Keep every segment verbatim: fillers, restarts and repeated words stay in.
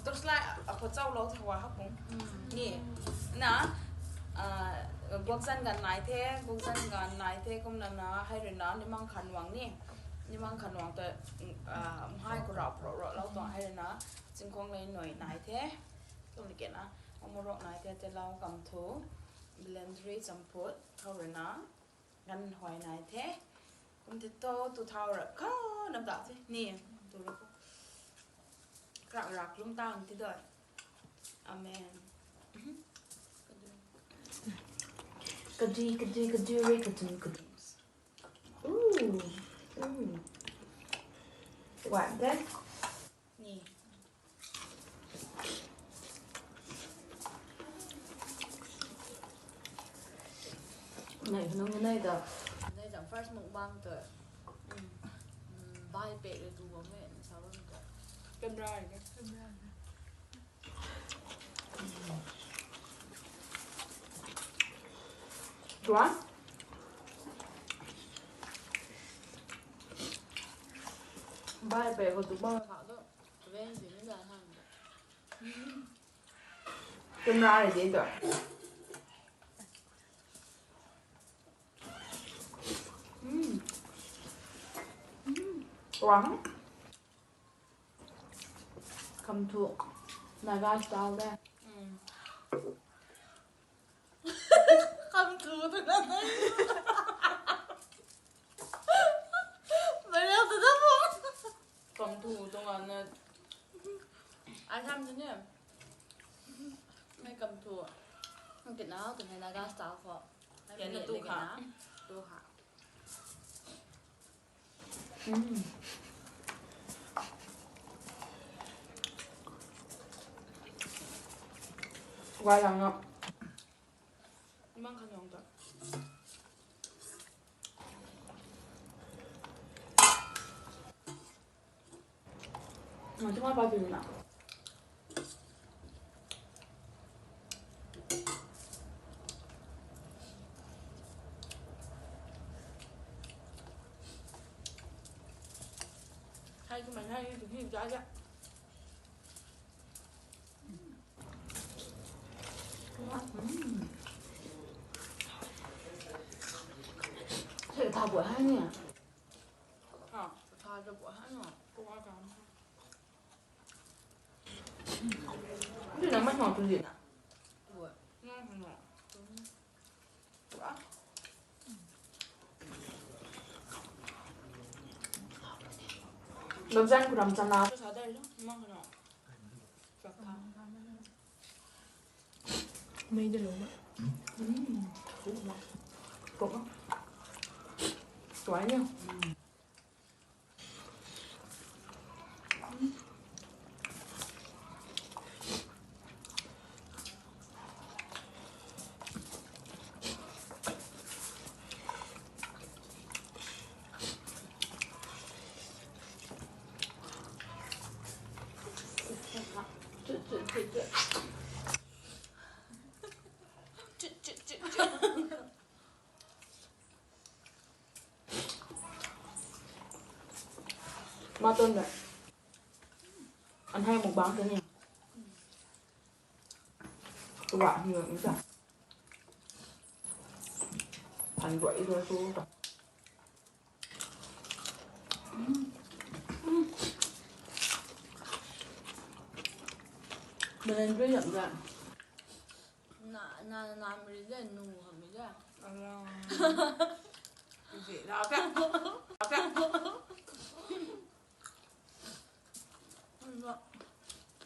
Torchlight a khou chau lou the wa hak pung. Ni. Na, ah, guakzan gan nai the, guakzan gan nai the, kumna na, hei rui na, nimang khan wang ni. Nimang khan wang ta, ah, mhai khou rau pro ro lou tuang hei rui na, chingkhong lei nui nai the. Kum ni ke na, amorok nai the, te lau kam thu, belendri champut, thau rui na, gan huay nai the. Kum the to, tu thau ra, kha, nam ta the, ni, tu ra ko. Krak rak lum tang ti doi. Amen. Kadi, kadi, kadi, re, kadi, kadi. Ooh, ooh. What then? Ni. Nei, nung nei da. Nei da first mukbang tu. Mm. Mm, bai pek le tu bam e, sa bam tu. Camera ni. Camera ni. Tuan? Bai pek ko tu bam kha tu. Ven si ni da han. Camera ni de tu. Mm. Mm. Wow. Come to Naga style de. Mm. Come to the Naga. Mariel tu da mo. Come to tuang na. Ai tham tu ni. Mei come to. Ang kina tu ni Naga style ko. Kena tu kha. Tu kha. Mm. Wai lang na. Mang kha nong ta. Nang tu ma pa tu na. Hai tu mai hai tu hi ja ja. Thei tha buat hai ni. Ha, tha buat hai ni. Ko a kam. Ndu na mai hmang tu di na. Buat. Nang hmang. Lobjang kuram chana tu sa dai lo, mang kano. Chak tha. Mei de lo ma. Mm. Kok ma. Tuai ni. Ma ton da. An hai mukbang tu ni. Tua ni ta. An guay i tu ta. Belendri yam da. Na, na, na, mi de, nu, ha, mi de. Ala. Zi, la, ka. La, ka.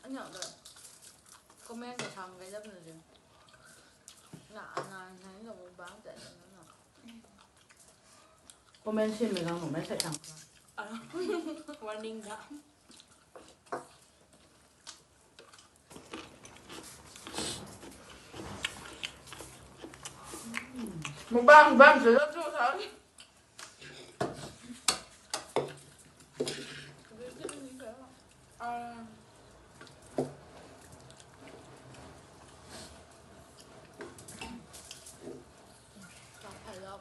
Anya da. Comment ka tham ka jap na de. Na, na, na, na, mukbang ta na, na. Comment sin mei gang mei sai tham. Ala. Warning da. Mukbang, mukbang, sa, sa, sa. Ah. Hello,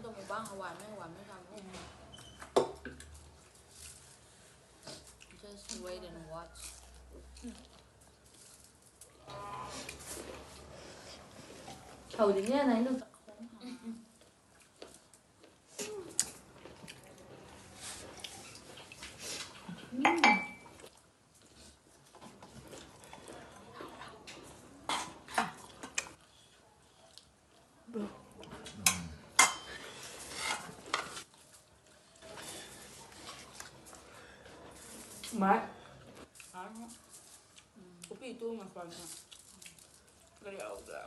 mukbang, hawai mei, hawai mei, sa. Just wait and watch. Hou ding e, nai lu. Mai. Kopi tu ma kwan na. Gari au da.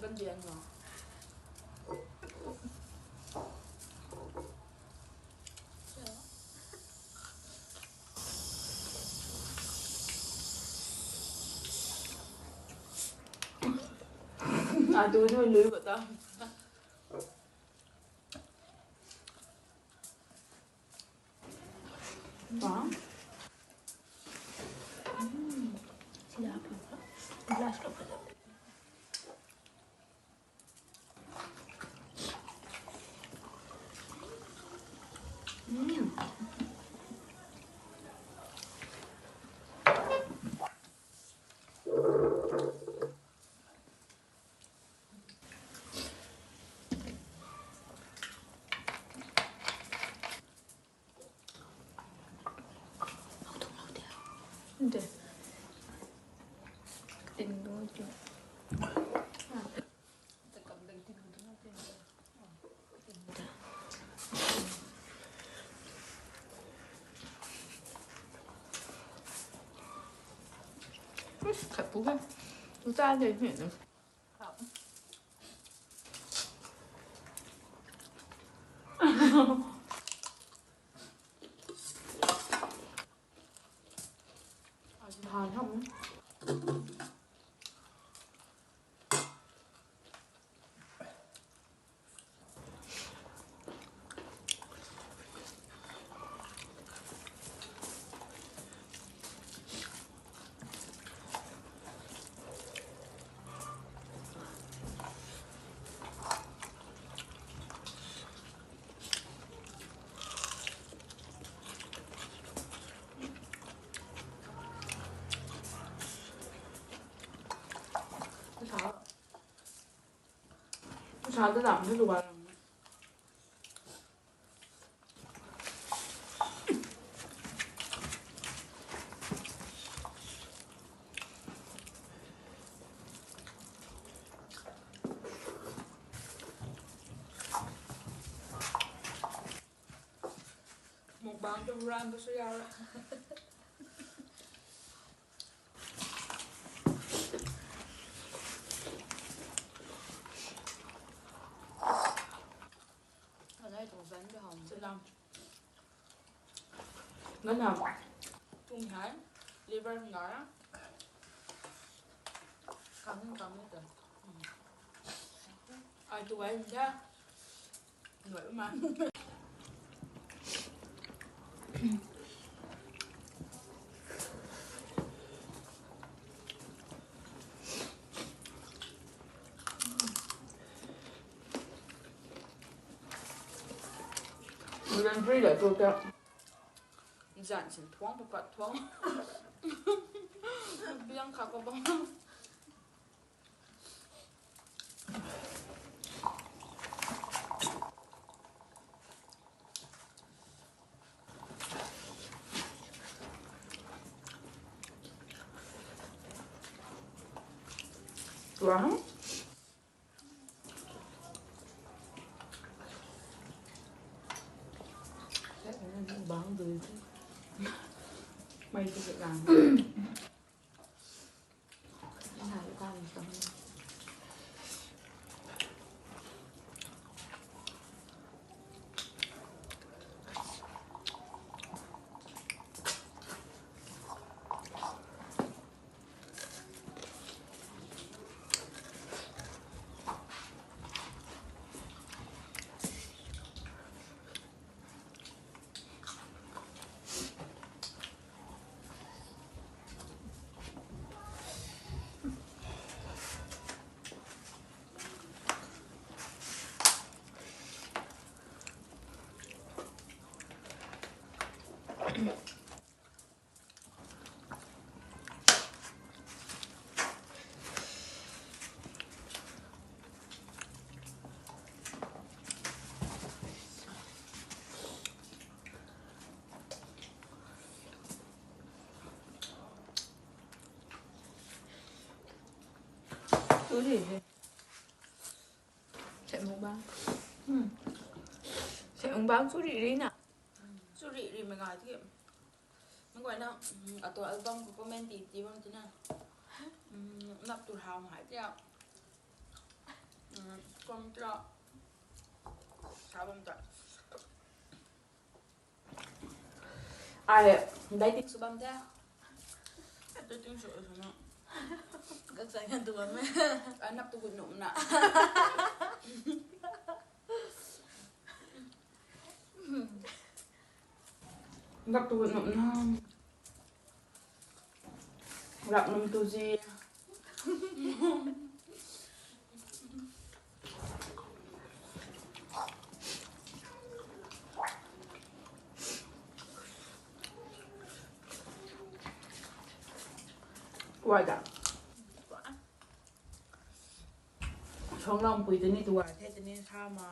Gan dian na. Ai tu nu lui bata. Wow. Mm. Glass ka. Mm. Khat pu ke. Tu ta de ni. Sa, sa ta dam ta duan. Mukbang tu huran tu suya. Anai tu zan de ham. Salam. Ngan ham. Tum hai. Liver nga. Kang kang tu. Ai tu ai ja. Ngai ma. Gluten free la tu ta. Zan sin thuang pa pat thuang. Biang kha ko bang. Wow. Bang dui. Mai tu lang. Sek mukbang. Hmm. Sek mukbang chu ri ri na. Chu ri ri mei ngai tiki. Mei guayna, hmm, atu album khou comment ti ti bam tina. Hmm, nap tu hau hai tia. Hmm, kom tia. Sa bam ta. Ai, dai tik su bam ta. Dai tik su su na. Gak sa ngan tu bam e. Ai, nap tu gut num na. Nap tu gut num na. Rap num tu zi. Wai da. Song lam pui tini tu wai the tini sa ma.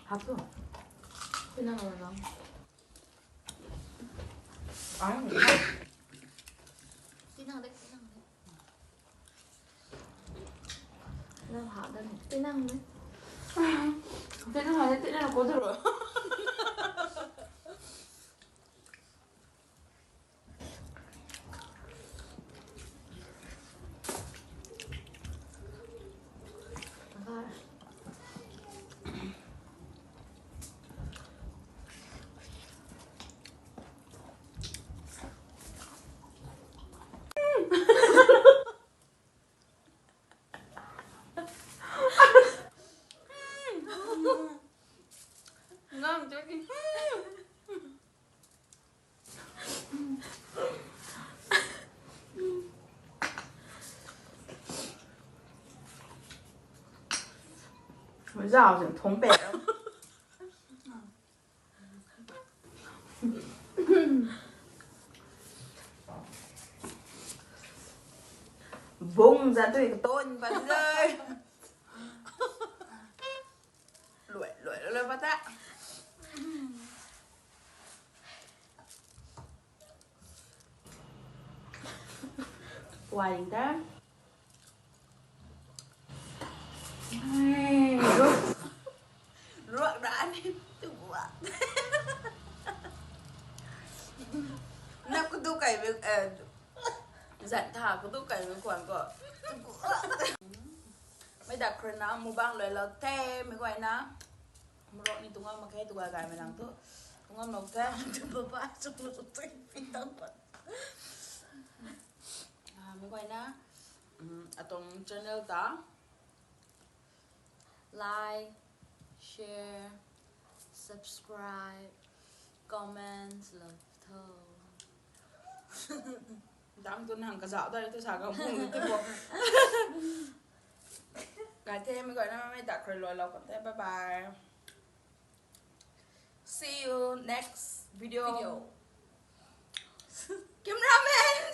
Hap tu. Tinang lang. Ai, tinang dek, tinang dek. Nang hap dan tinang dek. Tinang dek, tinang ko tu ro. Ngang tu ki. Zau zin thong pe. Bung zan tu ka ton pa zai. Luai, luai, luai, luai pa ta. Wai ta. Ai, ruak. Ruak ra ni tu buak. Nap kudu kai be, eh, zan tha kudu kai be kwan ko. Mei dak khruina mukbang luai lou the, mei guayna. Morok ni tungam mak khe, tu gay gay mei lang tu. Tungam lou the. Tu baba, tu tu tu pi tang pat. Ah, mei guayna, um, atuang channel ta like, share, subscribe, comments lou tho. Dang tu nang kazauh da tu sa ka bung tu bo. Gay the, mei guayna mei dak khruai lou lou kan the. Bye bye. See you next video. Video. Cameraman.